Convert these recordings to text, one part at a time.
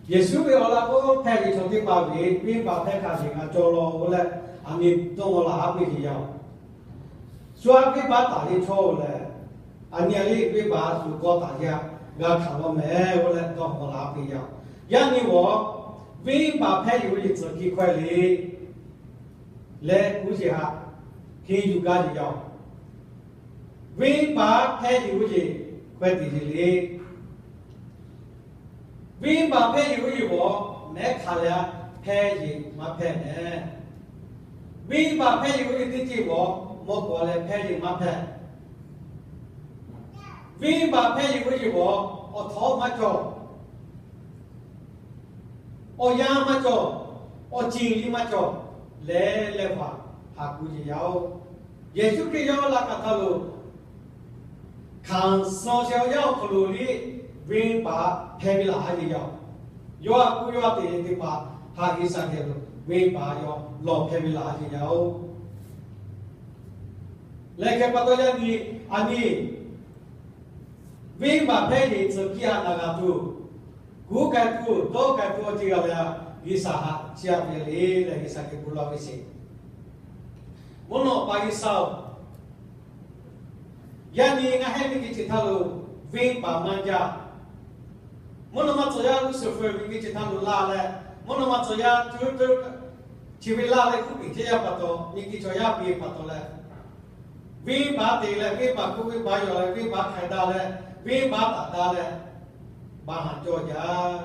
Yeˍsuˆ ve awˬ laꞈ k'oˆ hpehꞈ ve chaw teˇ hpaˍ ve venˇ baˆ hpehˇ hk'a ve g'a cawˬ law k'oˆ leh, a nyi dawˇ laˬ haˉ piˇ ve yaˇ-oˬ. Shu haˉ venˇ baˆ taˍ ve chaw-oˬ lehˬ, a nyi a liˇ venˇ baˆ shu kawˇ taˍ yaˇ g'a hkanˍ law mehˍ k'oˆ leh dawˇ laˬ haˉ piˇ ve yaˇ-oˬ. Yaˇ nyi g'awˬ venˇ baˆ hpehˇ ve oˇ ve tcuhˍ kiˇ hkawehˇ le leh kuˉ sheˍ haꞈ henˇ yuˬ gaˇ ve yaˇ-oˬ. Venˇ baˆ hpehˇ ve oˇ ve hkawehˇ te ve le. Venˇ baˆ hpehˇ ve oˇ ve g'awˬ mehˉ hk'a leh hpehˇ ve maˇ hpehˇ mehˍ. Venˇ baˆ hpehˇ ve oˇ ve teˇ ceuˬ g'awˬ mawˇ k'awꞈ leh hpehˇ ve maˇ hpehˇ. Venˇ baˆ hpehˇ ve oˇ ve g'awˬ awˬ htawnˉ maˇ cawˬ, awˬ yanˇ maˇ cawˬ, awˬ ceˬ liˇ maˇ cawˬ, lehˬ lehˬ hpaˍ haˍ kuˬ ve yaˇ-oˬ. Yeˍsuˆ Hkriꞈ yawˇ laꞈ ka htaˇ lo hkanˍ suh sheh awˬ yanˇ awˬ hk'aw lo liˇ venˇ baˆ hpehˇ ve laˬ haˉ ve yaˇ-oˬ. Yawˇ a kuˉ yawˇ a te ve teˇ hpaˍ haꞈ G'uiˬsha geh lo venˇ baˆ yawˇ lawˬ hpehˇ ve laˬ haˉ ve yaˇ-oˬ. Lehˬ hk'e pa taw yaˇ nyi, a nyi venˇ baˆ hpehˇ ve tcuhˍ kiˇ haꞈ naˍ g'a tuˬ, kuˉ k'ai tuˬ, dawˇ k'ai tuˬ awˬ ceuˬ g'a leh, G'uiˬsha haꞈ chiˇ aꞈ ve le leh G'uiˬsha geh bon lawˬ ve sheˍ. Mvuhˇ naw pa G'uiˬsha-oˬ, yaˇ nyi ngaˬ hehˉ miˬ guiˬ chi htaˇ lo venˇ baˆ maˇ jaˇ. Mvuhˇ naw ma tcuh yaˇ Lucifer miˬ guiˬ chi htaˇ lo laˇ leh, mvuhˇ naw ma tcuh yaˇ tuˉ tuˉ chi ve laˇ leh kuˉ peꞈ chehˇ yaˇ pa taw, miˬ guiˬ chaw yaˇ piˇ pa taw leh, venˇ baˆ te leh venˇ baˆ kuˉ venˇ baˆ yawˬ leh venˇ baˆ hk'ai daꞈ leh, venˇ baˆ taˍ daꞈ leh, baˬ haˍ cawˬ jaˇ.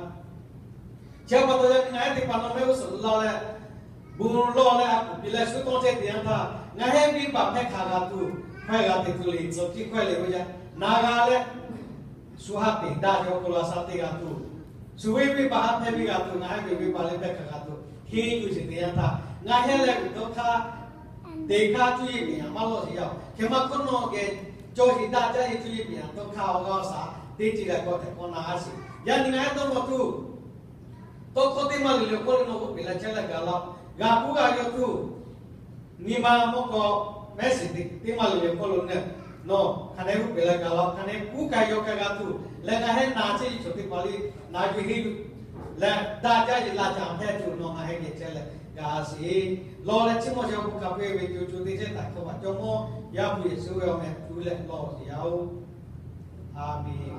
Chi pa taw yaˇ nyi ngaˬ hehˉ teˇ hpaˍ nawˬ mehˆ g'uˇ suhˍ lo laˇ leh, bon lawˬ leh a kuˬ piˇ leh shu tawˇ chehˇ teˇ yanˇ htaˇ, ngaˬ hehˉ venˇ baˆ hpehˇ hk'aˬ g'a tuˬ, hkawehˇ g'a te tuˬ le tcuhˍ kiˇ hkawehˇ le ve yaˇ naˍ g'a leh, shu haꞈ peꞈ daꞈ ve awˬ hk'aw lo a sha teˇ g'a tuˬ, shu ve venˇ baˆ haꞈ hpehˇ ve g'a tuˬ, ngaˬ hehˉ ve venˇ baˆ leh hpehˇ hk'aˬ g'a tuˬ henˇ yuˬ sheˍ teˇ yanˇ htaˇ, ngaˬ hehˉ leh uiˍ dawˇ hk'aˇ teꞈ hk'aˇ cuˇ yiˍ miˬ yaꞈ maˇ lawˬ sheˍ yaˇ-oˬ. Hk'e maˇ hk'oˆ nawˬ geh cawˬ sheˍ daꞈ jaˇ ve cuˇ yiˍ miˬ yaꞈ dawˇ hk'aˇ awˬ g'aˇ awˬ shaˍ teˇ ceuˬ leh kawꞈ tehꞈ k'awꞈ na a sheˍ. Yaˇ nyi ngaˬ hehˉ dawˇ mawˬ tuˬ, tawˇ hkawˇ teˇ maˇ le le awˬ hk'oˆ lo nawˬ k'oˆ peꞈ leh chehˇ leh gaˬ la, g'a kuˉ g'a yaw tuˬ, nyi ma mawˇ k'aw mehˉ shiˍ teˇ maˇ le le awˬ hk'oˆ lo ne, nawˬ hk'aˬ nehˉ k'oˆ peꞈ leh gaˬ la, hk'aˬ nehˉ kuˉ k'ai yaw k'ai g'a tuˬ leh, ngaˬ hehˉ na chehˇ ve chaw teˇ hpaˍ le, na yuˬ henˇ yuˬ leh daꞈ jaˇ ve laˇ caꞈ hpehˇ tuˬ nawˬ ngaˬ hehˉ geh chehˇ leh g'a sheˍ. Lawˬ leh chi mawˇ yaˇ bon hk'a peu-eˬ ve co co teˇ chehˇ htaꞈ hkawˇ maˍ cawˇ mawˇ Yaˇ hpu Yeˍsuˆ ve awˬ meh hpu leh lawˬ sheˍ yaˇ-oˬ. A menˬ.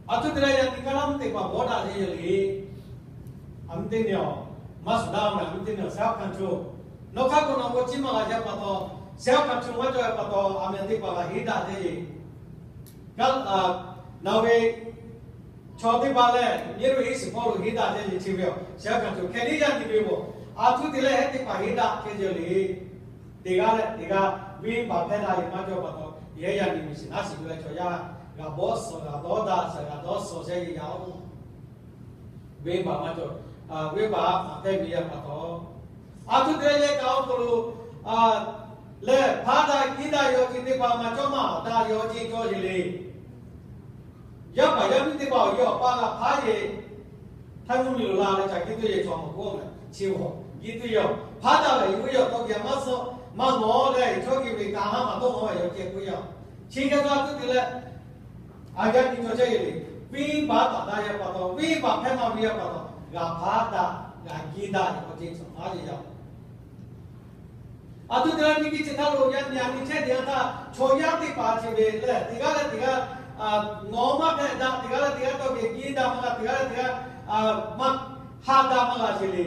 A htoꞈ te leh yaꞈ nyi kaˇ laˇ mvuhˇ teˇ hpaˍ bawˇ daꞈ ve yoˬ le. A mvuhˇ teˇ nyi awˬ maˇ shuˍ daꞈ mehˍ, a mvuhˇ teˇ nyi awˬ self control. Nawˬ hk'aˇ k'o nawˬ k'o chi maˇ g'a jaˇ pa taw, self control maˇ cawˬ ve pa taw, a meh teˇ hpaˍ g'a henˇ daꞈ ve yoˬ. Kaꞈ, nawˬ ve chaw teˇ hpaˍ lehˬ, yehˇ lo iˉ shiˍ hpawˇ lo henˇ daꞈ ve le chi ve yoˬ. Self control hk'e liˇ yaˇ nyi ve yoˬ. A htoꞈ te leh hehˉ teˇ hpaˍ henˇ daꞈ hk'e ceh le. Teˇ g'aˇ leh teˇ g'aˇ venˇ baˆ hpehˇ daꞈ ve maˇ cawˬ pa taw, yehˇ yaˇ nyi ve shiˍ naˉ shiˍ ve leh chaw yaˇ g'a bawˆ suhˍ g'a dawˇ daꞈ suhˍ g'a dawˇ suhˍ chehˇ ve yaˇ-oˬ. Venˇ baˆ maˇ cawˬ, venˇ baˆ maˇ hpehˇ ve yaˇ pa taw, a htoꞈ te leh yehˇ kaꞈ awˬ hk'aw lo lehˬ hpaˉ daꞈ kiˇ daꞈ ve awˬ ceuˬ teˇ hpaˍ maˇ cawˬ maˇ daꞈ ve awˬ ceuˬ cawˬ ve le. Yaˇ paˍ yaˇ miˇ teˇ hpaˍ awˬ yawˇ awˬ pa g'a hpaˉ yeˬ htaˇ mvuhˇ miˬ lo la leh ca kiˇ tuˬ yeˬ chaw maˬ k'oˆ mehˍ chi hpaˍ kiˇ tuˬ yeˬ hpaˉ daꞈ ve yoˬ ve yaꞈ tawˇ geh maˇ suh maˇ ngawˬ leh chaw geh ve ka haˉ maˇ tawˇ maˇ ve yoˬ ceh k'oˆ yaˇ. Chi hk'e tcuh a htoꞈ te leh, a yaˇ nyi cawˬ chehˇ yeˬ le. Venˇ baˆ taˍ daꞈ yaˇ pa taw, venˇ baˆ hpehˇ maˇ ve yaˇ pa taw, g'a hpaˉ daꞈ g'a kiˇ daꞈ ve awˬ ceuˬ cawˬ maˇ ve yaˇ. A htoꞈ te leh miˬ guiˬ chi htaˇ lo yaˇ nyi a nyi chehˇ teˇ yanˇ htaˇ, chaw yaˇ teˇ hpaˍ ceh ve lehˬ, teˇ g'aˇ leh teˇ g'aˇ ngawˬ maˇ hpehꞈ daꞈ, teˇ g'aˇ leh teˇ g'aˇ tawˇ geh kiˇ daꞈ maˇ g'a, teˇ g'aˇ leh teˇ g'aˇ maˇ hpaˉ daꞈ maˇ g'a ceh le.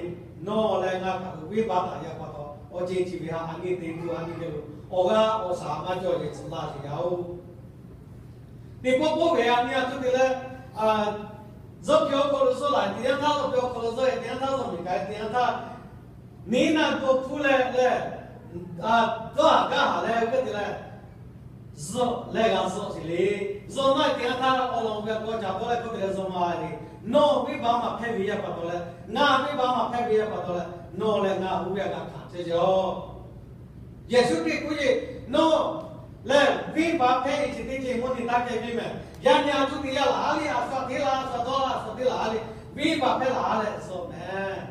Nawˬ leh ngaˬ htaꞈ venˇ baˆ taˍ yaˇ pa taw, awˬ ceuˬ chi ve htaꞈ a nyi te tuˬ a nyi geh lo awˬ g'aˇ awˬ shaˍ maˇ cawˬ ve tcuh laˇ sheˍ yaˇ-oˬ. Teˇ pawˆ pawˆ ve a nyi a htoꞈ te leh, zuhˆ pyaw awˬ hk'aw lo zuhˆ laˬ teˇ yanˇ htaˇ, zuhˆ pyaw awˬ hk'aw lo zuhˆ teˇ yanˇ htaˇ, zuhˆ miˬ k'ai teˇ yanˇ htaˇ, neˇ naˆ dawˇ hpfuhˇ leh lehˬ, dawˇ haˍ gaˇ haˍ leh ve hk'e te leh, zuhˆ leh g'a zuhˆ sheˍ le. Zuhˆ maˇ teˇ yanˇ htaˇ awˬ lawn ve a k'aw ca dawˇ leh k'oˆ te leh zuhˆ maˇ le. Nawˬ venˇ baˆ maˇ hpehˇ ve yaˇ pa taw leh, ngaˬ venˇ baˆ maˇ hpehˇ ve yaˇ pa taw leh, nawˬ leh ngaˬ oˇ ve a g'a hkanˍ chehˇ ve yoˬ. Yeˍsuˆ Hkriꞈ k'oˆ ve, nawˬ lehˬ venˇ baˆ hpehˇ ve chi teˇ ceuˬ mvuhˇ nyi taˇ kehˬ ve mehˍ. Yaˇ nyi a htoꞈ te yaˇ laˬ a le, a shu teˇ laˬ, a shu dawˇ laˬ, a shu teˇ laˬ a le, venˇ baˆ hpehˇ laˬ a leh zuhˆ mehˍ.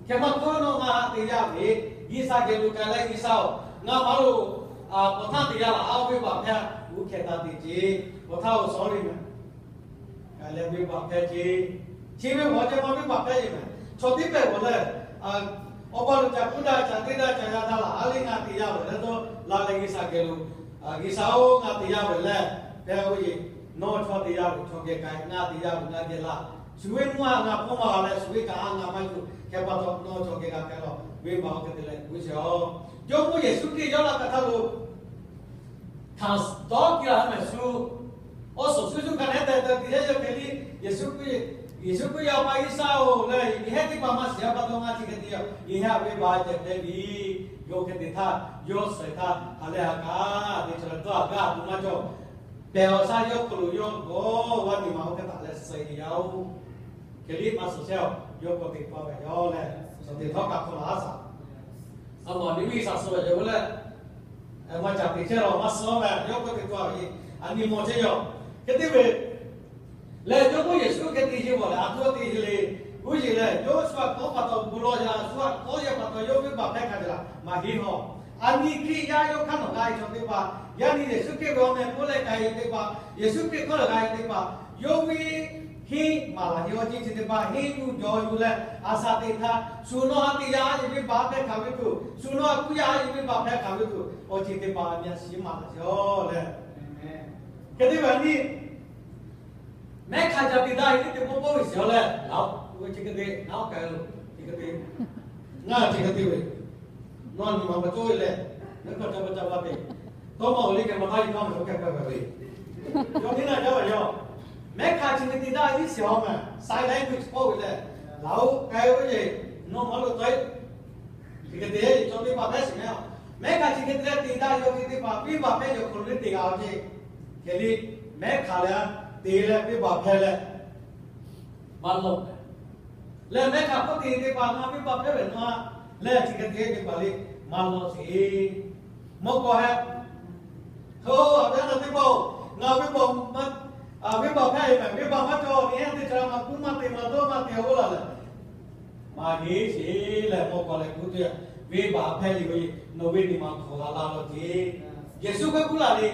Hk'e maˇ hkawˇ nawˬ ngaˬ haꞈ te yaˇ ve, G'uiˬsha geh lo k'ai leh G'uiˬsha-oˬ, ngaˬ maˇ loˬ Awˬ htaˇ teˇ yanˇ laˬ, a, venˇbaˆ hpehˇ, g'uˇ hkeh taˍ te ce. Awˬ htaˇ awˬ suhˍ le mehˬ, leh venˇbaˆ hpehˇ ce. Chi ve awˬ ceuˬ ma venˇbaˆ hpehˇ ve mehˬ. Chaw teˇ hpaˍ-oˬ lehˬ, awˬ pa lo caꞈ kuˉ daꞈ, caꞈ teˇ daꞈ, caꞈ yaˇ daꞈ laˬ, a le ngaˬ te yaˇ ve lehˬ dawˇ la leh G'uiˬsha geh lo, G'uiˬsha-oˬ, ngaˬ te yaˇ ve lehˬ, hpehˇ ve, nawˬ chaw te yaˇ ve chaw geh k'ai, ngaˬ te yaˇ ve ngaˬ geh laˇ. Shuˍ ve mvuhˇ a ngaˬ hpawˇ maˇ g'a leh, shuˍ ve kaꞈ a ngaˬ maˇ yuˬ hkeh pa taw, nawˬ chaw geh g'a hpehˇ law, venˇbaˆ oˇ hk'e te leh g'uˇ suhˍ-oˬ. Jawˇmawˇ Yeˍsuˆ Hkriꞈ yawˇ laꞈ ka htaˇ lo htaꞈ dawˇ kiˇ la mehˍ shu, awˬ suhˍ shuˍ shuˍ kaꞈ nehˉ tehꞈ te te yaˇ yaˇ hk'e le, Yeˍsuˆ Hkriꞈ, Yeˍsuˆ Hkriꞈ yaˇ pa Iˉsaˆ-oˬ leh, yehˇ teˇ hpaˍ maˇ shiˍ a pa taw ngaˬ chi hk'e te yaˇ, yehˇ a venˇbaˆ ceh hpehˇ ve, yawˇ hk'e te htaˇ, yawˇ shehˍ htaˇ ha lehˬ ha kaꞈ te chaw leh dawˇ a gaˇ tuˬ maˇ cawˬ. Pehˬ awˬ shaˉ yawˇ hk'aw lo yawˇ g'awˇ vaˇ nyi ma oˇ hk'e taˍ leh suh e yaˇ-oˬ. Hk'e liˇ maˇ suh chehˇ-oˬ, yawˇ k'awꞈ teꞈ pa ve yaˇ-oˬ leh, suh teꞈ htawˇ kaꞈ hk'aw laˬ a shaˍ. A mawˬ ni viˇ shaˍ suh ve yaˇ-oˬ leh, maˇ caˍ teꞈ chehˇ la maˇ suh ve, yawˇ k'awꞈ teꞈ pa ve, a nyi mawˬ chehˇ yaˇ-oˬ. Hk'e te ve lehˬ, Jawˇmawˇ Yeˍsuˆ hk'e te yeˬ ve lehˬ, a htoꞈ ma te yeˬ le, uˉ yeˬ lehˬ, Jawˇsuˆ a k'awꞈ pa taw bon lawˬ yaˇ, a shu a k'awꞈ yaˇ pa taw yawˇ venˇbaˆ hpehˇ hkanˍ ve laˬ maˇ heˆ hawˬ. A nyi Hkriꞈ yaˇ yawˇ hk'aˇ nawˬ g'a e chaw teˇ hpaˍ, yaˇ nyi Yeˍsuˆ Hkriꞈ ve awˬ meh k'oˆ leh k'ai ve teˇ hpaˍ, Yeˍsuˆ Hkriꞈ hk'aw lehˬ g'a e teˇ hpaˍ, yawˇ ve henˇ maˍ laˬ yeˬ awˬ ceuˬ chi teˇ hpaˍ henˇ yuˬ jawˬ yuˬ leh, a shaˍ teꞈ htaˇ shu nawˬ a teˇ yaˇ a yeˬ venˇbaˆ hpehˇ hkanˍ ve tuˬ, shu nawˬ a kuˇ yaˇ a yeˬ venˇbaˆ hpehˇ hkanˍ ve tuˬ, awˬ ceuˬ teˇ hpaˍ a nyi a shiˍ maˍ laˬ sheˍ-oˬ leh, hk'e te ve a nyi mehˉ hk'aˇ ca te daꞈ ve teˇ pawˆ pawˆ ve shiˍ-oˬ leh, laˬ-oˬ, chi hk'e te naˉ k'ai lo, chi hk'e te, ngaˬ chi hk'e te ve, nawˬ nyi ma pa cawˇ ve leh, mehˉ hk'aˇ ca pa ca pa te, tawˇ maˇ awˬ liˇ keh ma htaˇ yi hk'aˇ maˬ cawˇ keh k'ai ve, yawˇ teˇ naˇ jaˇ ve yoˬ. Mehˉ hk'aˇ chi hk'e te daꞈ ve shiˍ-oˬ mehˬ, sign language k'oˆ ve leh, laˬ-oˬ, k'ai ve yeˬ, nawˬ maˇ lo tawˆ-e. Chi hk'e te chaw teˇ hpaˍ hpehˇ shiˍ mehˉ-oˬ. Mehˉ hk'aˇ chi hk'e te leh te daꞈ ve awˬ ceuˬ chi teˇ hpaˍ venˇbaˆ hpehˇ ve awˬ hk'aw lo teˇ g'aˇ awˬ ceuˬ, hk'e liˇ mehˉ hk'aˇ leh te leh venˇbaˆ hpehˇ leh maˇ lawˬ leh, mehˉ hk'aˇ k'oˆ te teˇ hpaˍ ngaˬ venˇbaˆ hpehˇ ve nawˬ a leh chi hk'e te teˇ hpaˍ le maˇ lawˬ sheˍ. Mawˇ k'aw heh, o, a ve a na teˇ hpaˍ-oˬ, ngaˬ venˇbaˆ, venˇbaˆ hpehˇ ve mehˬ, venˇbaˆ maˇ cawˬ, neˇ hehˉ teˇ ca maˇ kuˉ maˇ te maˇ dawˇ maˇ te a oˇ la leh maˇ heˆ sheˍ leh, mawˇ k'aw leh kuˉ te, venˇbaˆ hpehˇ ve, nawˬ ve nyi ma hk'aw g'a laˇ law ce. Yeˍsuˆ k'oˆ kuˉ laˇ le.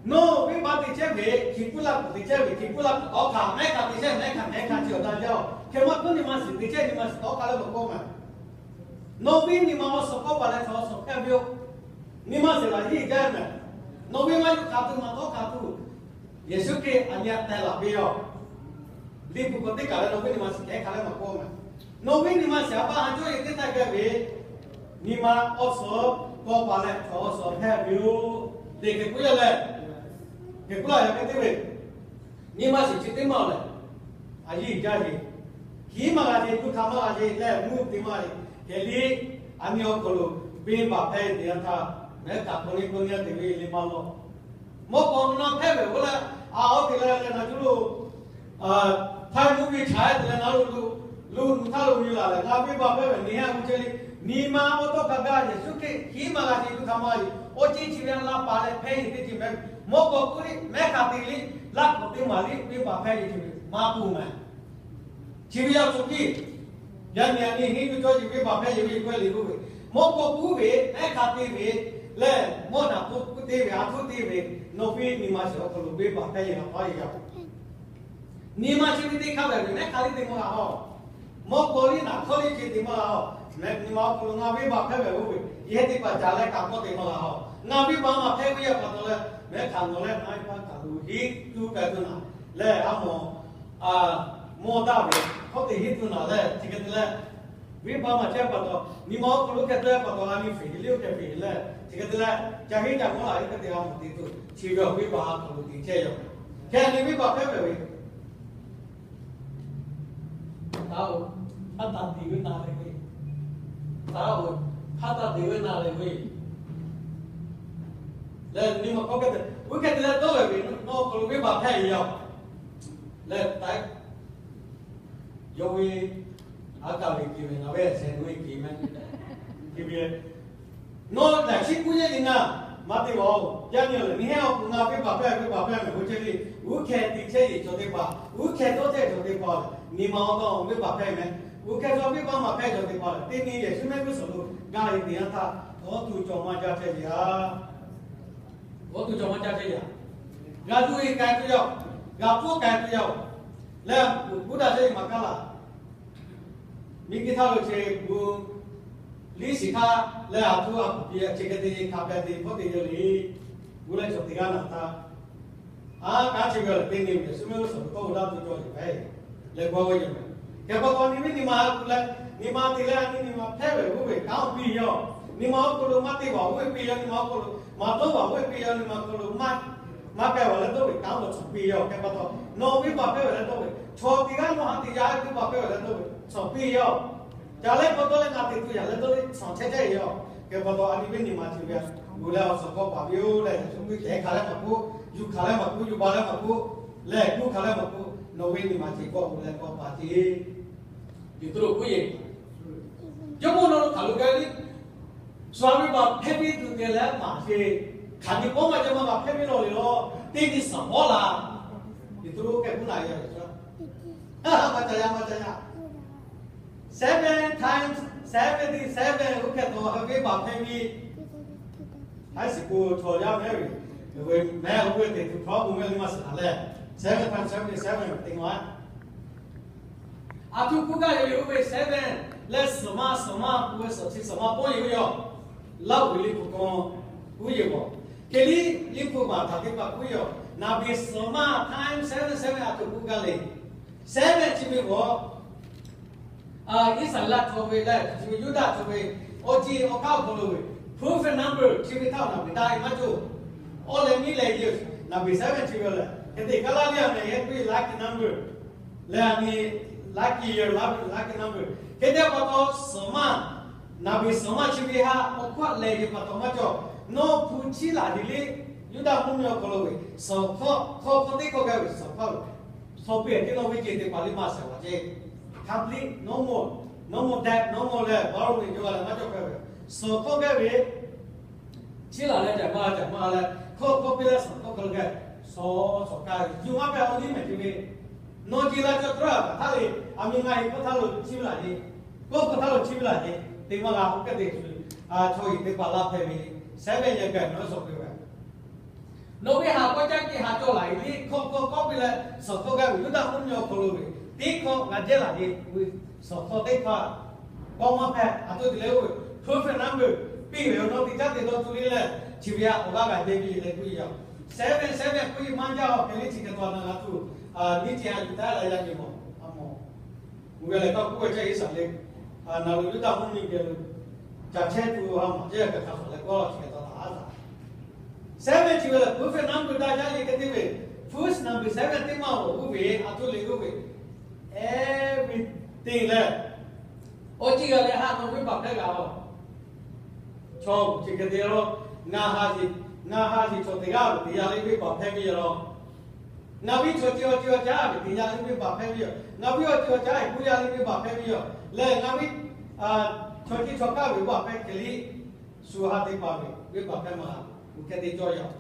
Nawˬ venˇbaˆ te chehˇ ve, hkiˬ kuˉ laˇ kuiˬ te chehˇ ve, hkiˬ kuˉ laˇ kuiˬ tawˇ hk'aˇ, mehˉ hk'aˇ te chehˇ mehˉ hk'aˇ mehˉ hk'aˇ chi awˬ daꞈ jaˇ-oˬ. Hk'e maˇ k'oˆ, nyi ma shiˍ te chehˇ nyi ma shiˍ tawˇ hk'aˇ leh maˇ k'oˆ mehˬ. Nawˬ ve nyi ma awˬ suhˍ k'awˇ paˍ leh chaw awˬ suhˍ hpehˇ ve yoˬ. Nyi ma shiˍ laˬ yiˇ jaˇ mehˬ. Nawˬ ve maˇ yuˬ hk'aˬ tuˬ maˇ tawˇ hk'aˬ tuˬ, Yeˍsuˆ Hkriꞈ a nyi a tehˬ laˬ ve yoˬ. Liꞈ hpu hk'aw teˇ kaˬ leh nawˬ ve nyi ma shiˍ kehˉ hk'a leh maˇ k'oˆ mehˬ. Nawˬ ve nyi ma shiˍ a pa ha cawˇ e teˇ htaˇ gaˇ ve, nyi ma awˬ suhˍ k'awˇ paˍ leh chaw awˬ suhˍ hpehˇ ve yoˬ. Teˇ hk'e k'oˆ yaˇ leh, hk'e k'oˆ laˇ yaˇ hk'e te ve, nyi ma shiˍ chi teˇ maˇ lehˬ, a yiˇ jaˇ ve, hkiˉ maˇ g'a ce, tuˇ htaꞈ maˇ g'a ce leh mvuhˇ te maˇ ve, hk'e liˇ a nyi awˬ hk'aw lo venˇbaˆ hpehˇ ve teˇ yanˇ htaˇ, mehˉ hk'aˇ hk'aw liˇ k'oˆ nyi a te ve le maˇ lawˬ. Mawˇ k'aw nawˬ hpehˇ ve k'oˆ leh, a, awˬ te leh leh na cuˇ lo htaiˇ mvuhˇ ve chaꞈ te leh na lo lo, lo nu htaˇ lo ve laˬ leh ngaˬ venˇbaˆ hpehˇ ve neˇ hehˉ g'uˇ chehˇ le. Nyi ma awˬ tawˇ hk'a gaˇ Yeˍsuˆ Hkriꞈ hkiˉ maˇ g'a ce, tuˇ htaꞈ maˇ g'a ce, awˬ ceuˬ chi ve a laˇ paˍ leh hpehˇ ve teˇ ceuˬ mehˬ. Mawˇ k'aw k'oˆ le, mehˉ hk'aˇ te le, laˇ hk'awꞈ teˇ maˬ le, venˇbaˆ hpehˇ ve ceuˬ ve maˇ k'oˆ mehˬ. Chi ve yaˇ suh piˇ, yaˇ nyi a nyi henˇ yuˬ cawˇ ce venˇbaˆ hpehˇ ve k'oˆ le k'oˆ ve, mawˇ k'aw k'oˆ ve, mehˉ hk'aˇ te ve leh mawˇ naˬ k'oˆ te ve, a htoꞈ te ve, nawˬ ve nyi ma shiˍ awˬ hk'aw lo venˇbaˆ hpehˇ ve laꞈ paˉ e yaˇ-oˬ. Nyi ma chi ve teˇ hk'aˇ ve mehˉ hk'aˇ liˇ te maˇ g'a hawˬ. Mawˇ k'aw liˇ naˬ hkawˇ liˇ ce te maˇ g'a hawˬ. Nyi ma awˬ hk'aw lo ngaˬ venˇbaˆ hpehˇ ve k'oˆ ve, yehˇ teˇ hpaˍ caˍ leh kaꞈ kawˆ te maˇ g'a hawˬ. Ngaˬ venˇbaˆ maˇ hpehˇ ve yaˇ pa taw leh, mehˉ hk'aˇ nawˬ leh ngaˬ venˇbaˆ kaꞈ lo hiˉ tuˬ pehˍ tuˬ naˍ leh a mawˬ mawˇ daꞈ ve hkawˇ te hiˉ tuˬ naˍ leh chi hk'e te leh, venˇbaˆ maˇ chehˇ pa taw, nyi ma awˬ hk'aw lo hk'e te pa taw, a nyi feˍ le oˇ hk'e feˍ leh chi hk'e te leh, ca hiˉ ca kawˆ la hiˉ hk'e te a mawˬ te tuˬ chi ve awˬ venˇbaˆ a hk'aw lo te chehˇ yaˇ. Hk'e a nyi venˇbaˆ hpehˇ ve ve, taˇ-oˬ, hk'a taˍ te ve na leh ve, taˇ-oˬ, hk'a taˍ te ve na leh ve leh nyi ma kawˆ hk'e te, oˇ hk'e te leh dawˇ ve ve, nawˬ hk'aw lo venˇbaˆ hpehˇ ve yaˇ leh taˇ Yawˇ ve a kaˍ ve ke ve ngaˬ ve shehˍ ve ke mehˉ. Ke ve, nawˬ lehˬ chi kuˇ yehˇ nyi ngaˬ maˇ te vaˬ-oˬ. Yaˇ nyi lehˬ, neˇ hehˉ awˬ hk'aw lo ngaˬ venˇbaˆ hpehˇ, venˇbaˆ hpehˇ mehˍ k'oˆ chehˇ ve, uˉ hkeh te chehˇ ve chaw teˇ hpaˍ, uˉ hkeh dawˇ chehˇ ve chaw teˇ hpaˍ lehˬ, nyi ma awˬ hk'aw lo venˇbaˆ hpehˇ mehˍ. Uˉ hkeh chaw venˇbaˆ maˇ hpehˇ chaw teˇ hpaˍ lehˬ, teˇ nyi Yeˍsuˆ mehˆ g'uˇ suhˍ lo gaˇ ve teˇ yanˇ htaˇ, G'awˇ tuˬ cawˬ maˇ jaˇ chehˇ ve aꞈ. G'awˇ tuˬ cawˬ maˇ jaˇ chehˇ ve aꞈ. G'a tuˬ ve k'ai tuˬ yaˇ-oˬ, g'a hpfuhˇ k'ai tuˬ yaˇ-oˬ. Leh Buddha chehˇ ve maˍ kaˇ laˬ, miˬ guiˬ htaˇ lo che gu liˇ shiˍ htaˇ leh aˬ htoꞈ a kuˬ piˇ a che hk'e te hk'a pehꞈ te hpawˇ te yaˇ le. Gu leh cawˬ teˇ g'aˇ naˬ htaˇ a kanˉ chi ve lehˬ, teˇ nyi ve suˉ mehˉ lo suhˍ lo tawˇ hu daˇ tuˬ cawˬ ve lehˬ, g'a ve yoˬ. Hk'e pa taw, nyi ve nyi ma a kuˬ leh, nyi ma te leh a nyi nyi ma hpehˇ ve g'oˇ ve kanˉ piˇ yaˇ-oˬ. Nyi ma awˬ hk'aw lo maˇ te vaˬ g'oˇ ve piˇ yaˇ, nyi ma awˬ hk'aw lo maˇ dawˇ vaˬ g'oˇ ve piˇ yaˇ, nyi ma awˬ hk'aw lo maˇ maˇ k'ai vaˬ leh dawˇ ve kanˉ lo cawˬ piˇ yaˇ-oˬ. Hk'e pa taw, nawˬ ve baˬ hpehˇ ve leh dawˇ ve chaw teˇ g'aˇ nawˬ ha te yaˇ ve baˬ hpehˇ ve leh dawˇ ve cawˬ piˇ yaˇ-oˬ. Ca leh pa taw leh ngaˬ te tuˬ yaꞈ leh dawˇ ve cawˬ chehˇ chehˇ ve yoˬ. Hk'e pa taw, a nyi ve nyi ma chi ve a, gu leh awˬ suhˍ hk'aw paˍ ve-oˬ leh, yaꞈ shu ve hk'e hk'aˬ leh maˇ k'oˆ, yuˬ hk'aˬ leh maˇ k'oˆ, yuˬ baˬ leh maˇ k'oˆ, leh kuˇ hk'aˬ leh maˇ k'oˆ, nawˬ ve nyi ma chi k'awꞈ gu leh k'awꞈ paˍ ce. Yuˬ tuˬ lo k'oˆ yeˬ, Jawˇmawˇ nawˬ lo hk'aˬ lo gaˇ ve le. Suh ve baˬ hpehˇ piˇ tuˬ te leh maˇ sheˍ. Hk'aˬ nyi k'awˇ maˇ ca maˇ baˬ hpehˇ piˇ lawˬ le lawˬ, teˇ nyi suhˍ hawˉ la. Yuˬ tuˬ lo k'awꞈ k'oˆ na yaˇ ve, maˇ ca yaˇ, maˇ ca yaˇ. Seven times seventy seven oˇ hk'e taw ve baˬ hpehˇ ve. Haiˉ shiˍ k'o chaw yaˇ mehˉ ve, mehˉ oˇ ve teˇ tuˬ hkawˇ k'oˆ ve le maˇ shiˍ la leh, seven times seventy seven teˇ maˬ aˬ htoꞈ k'oˆ gaˇ ve le. Oˇ ve seven leh suhˍ ma, suhˍ ma k'oˆ ve suhˍ chi suhˍ ma pawˆ yeˬ ve yoˬ. Laˇ uiˍ liꞈ hpu k'awꞈ k'oˆ yeˬ g'awˬ, hk'e liˇ liꞈ hpu maˍ htaꞈ teˇ hpaˍ k'oˆ yoˬ. Naˍ beˍ suhˍ ma times seven seven aˬ htoꞈ k'oˆ gaˇ le. Seven chi ve g'awˬ, Iˉsaˍreˍlaˆ chaw ve leh chi ve Yuˇdaꞈ chaw ve awˬ ceuˬ awˬ hk'aˇ awˬ hk'aw lo ve perfect number chi ve htaˇ naˍ beˍ daꞈ ve maˇ cawˬ. Awˬ leh miˇ leh yeˬ naˍ beˍ seven chi ve lehˬ, hk'e te kaˇ laˇ liˇ a mehˍ yehˬ k'oˆ ve lucky number leh a nyi lucky yeˬ, lucky number. Hk'e te pa taw suhˍ ma, naˍ beˍ suhˍ ma chi ve htaꞈ awˬ hkawˇ lehˬ yeˬ pa taw maˇ cawˬ. Nawˬ hpu chiˇ laˬ ve le, Yuˇdaꞈ mvuhˇ miˬ awˬ hk'aw lo ve suhˍ hkawˇ, hk'aw hk'aw teˇ hkawˇ gaˇ ve suhˍ hkawˇ lo suhˍ peˬ ve teˇ nawˬ ve ceuˬ teˇ hpaˍ liˇ maˇ shehˍ laˬ ceˇ. Complete, no more, no more death, no more leh baˆ lo ve jaˇ leh maˇ cawˬ hpehˇ ve suhˍ hkawˇ gaˇ ve. Chiˇ laˬ leh caꞈ ma caꞈ ma leh hkawˇ hkawˇ piˇ leh suhˍ hkawˇ hk'aˬ lo gaˇ, suhˍ suhˍ kaˇ ve yuˬ maˇ pehˇ awˬ liˇ mehˍ te ve. Nawˬ ce la caw htaˇ kaꞈ htaˇ le, aˬ miˍ ngaˬ hui hkawˇ htaˇ lo chiˇ ve laˬ ce, kawˇ hkawˇ htaˇ lo chiˇ ve laˬ ce, teˇ maˇ g'a k'oˆ hk'e te, chaw yeˬ teˇ hpaˍ laˇ hpehˇ ve, seven yeˬ gaˬ nawˬ suhˍ peˬ ve. Nawˬ ve haˍ k'awˇ caˇ ke haˍ cawˬ laˬ ve le, hkawˇ hkawˇ kawˇ piˇ leh suhˍ hkawˇ gaˇ ve Yuˇdaꞈ mvuhˇ miˬ awˬ hk'aw lo ve teˇ hkawˇ g'a jehˇ laˬ ve, suhˍ hkawˇ teˇ hpaˍ kawˇ maˇ hpehˇ. Aˬ htoꞈ te leh oˇ ve perfect number piˇ ve awˬ nawˬ teˇ caˉ te dawˇ tuˬ le leh, chi ve a awˬ g'aˇ g'a jehˇ piˇ leh k'oˆ yeˬ. Seven seven k'oˆ yeˬ maˇ jaˇ-oˬ. Hk'e le chi hk'e taw na g'a tuˬ, nyiˇ chi a yuˬ taˉ la yaˇ nyi mawˬ a mawˬ. Uˬ g'a lehˬ kaˇ k'oˆ ve caˇ Iˉsaˍreˍlaˆ, naˬ lo Yuˇdaꞈ mvuhˇ miˬ geh lo caꞈ chehˇ tuˬ a maˍ ceˇ kaꞈ hk'a shuˍ leh kawˇ chi hk'e taw taˍ a taˍ. Seven chi ve lehˬ perfect number daꞈ jaˇ ve hk'e te ve, first number seven teˇ maˇ awˬ g'oˇ ve, aˬ htoꞈ le g'oˇ ve, everything leh, awˬ ceuˬ g'a leh haꞈ nawˬ venˇ baˬ hpehˇ g'a-oˬ. Chaw chi hk'e te lawˬ, ngaˬ ha, ngaˬ ha yeˬ chaw teˇ g'aˇ ve teˇ yanˇ le venˇ baˬ hpehˇ ve yoˬ. Ngaˬ ve chaw ceuˬ awˬ ceuˬ awˬ caˉ ve teˇ yanˇ le venˇ baˬ hpehˇ ve yoˬ. Ngaˬ ve awˬ ceuˬ awˬ caˉ ve k'oˆ yanˇ le venˇ baˬ hpehˇ ve yoˬ. Leh ngaˬ ve chaw ceuˬ chaw kaˇ ve venˇ baˬ hpehˇ hk'e le, shu ha teˇ hpaˍ ve venˇ baˬ hpehˇ maˇ g'a, uˬ hk'e te cawˇ yaˇ.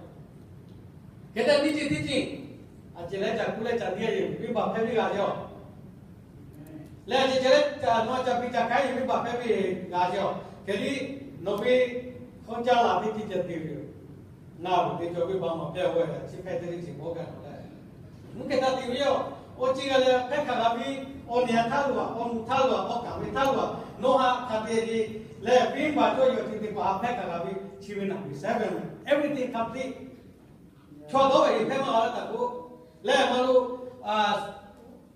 Hk'e te nyiˇ ceuˬ teˇ ceuˬ, a ceuˬ leh caꞈ kuˇ leh caꞈ diˇ a yeˬ venˇ baˬ hpehˇ ve g'a yaˇ-oˬ. Leh a ceuˬ ceuˬ leh caꞈ nawˬ caꞈ piˇ caꞈ hk'aˉ yeˬ venˇ baˬ hpehˇ ve g'a yaˇ-oˬ. Hk'e le, nawˬ ve hkawˇ caˇ laˬ teˇ ceuˬ ceuˬ te ve yoˬ. Ngaˬ ve teˇ cawˬ venˇ baˬ maˇ hpehˇ-oˬ ve chi hpehˇ teˇ le ceuˬ k'awꞈ gaˬ leh, mvuhˇ hk'e htaˇ te ve yoˬ. Awˬ ceuˬ g'a leh hpehˇ hk'aˬ g'a ve, awˬ nehˬ htaˇ lo a, awˬ nuˬ htaˇ lo a, awˬ kaˍ ve htaˇ lo a, nawˬ ha hk'a te ve leh venˇ baˬ cawˇ yaw ceuˬ teˇ hpaˍ hpehˇ hk'aˬ g'a ve chi ve naˍ beˍ seven, everything complete. Chaw dawˇ ve yeˬ hpehˇ maˇ g'a leh taˍ k'o, leh maˇ lo,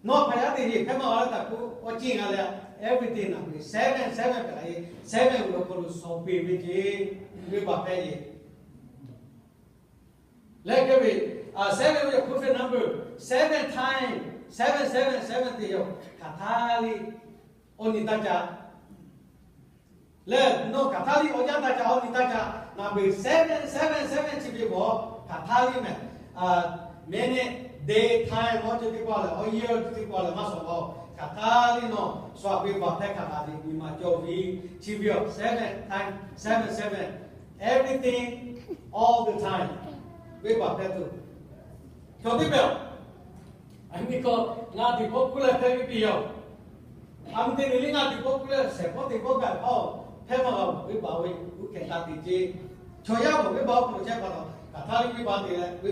nawˬ hpaˍ yaˇ te yeˬ hpehˇ maˇ g'a leh taˍ k'o, awˬ ceuˬ g'a leh everything naˍ beˍ seven, seven hpehꞈ la ve, seven ve awˬ hk'aw lo suhˍ peˬ ve ce, venˇ baˬ hpehˇ ve. Leh hk'e ve, seven ve yoˬ perfect number, seven times seven, seven, seven te yoˬ. Hk'aˬ htaˇ le awˬ nyi taˇ ca leh nawˬ hk'aˬ htaˇ le awˬ yanˇ taˇ ca, awˬ nyi taˇ ca, naˍ beˍ seven, seven, seven chi ve g'awˬ hk'aˬ htaˇ le mehˍ. Minute, day, time awˬ ceuˬ teˇ hpaˍ lehˬ, awˬ yeˬ awˬ ceuˬ teˇ hpaˍ lehˬ maˇ suhˍ g'a-oˬ. Hk'aˬ htaˇ le nawˬ shu a venˇ baˬ hpehˇ hk'aˬ hk'aˬ ve nyi ma cawˬ ve, chi ve yoˬ seven times seven, seven, everything, all the time, venˇ baˬ hpehˇ tuˬ. Chaw teˇ pehˍ, a nyi hk'aw ngaˬ teˇ hpawˇ kuˉ leh hpehˇ ve piˇ yoˬ. A nyi teˇ nyi le ngaˬ teˇ hpawˇ kuˉ leh shehˍ hpawˇ teˇ hpawˇ gaˬ hpawˇ-oˬ. hehˉ maˇ g'a-oˬ, venˇbaˆ oˇ ve g'uˇ hkeh taˇ te ceˇ. Chaw yaˇ k'o venˇbaˆ oˇ hk'aw lo chehˇ pa taw, hk'aˬ htaˇ venˇbaˆ te leh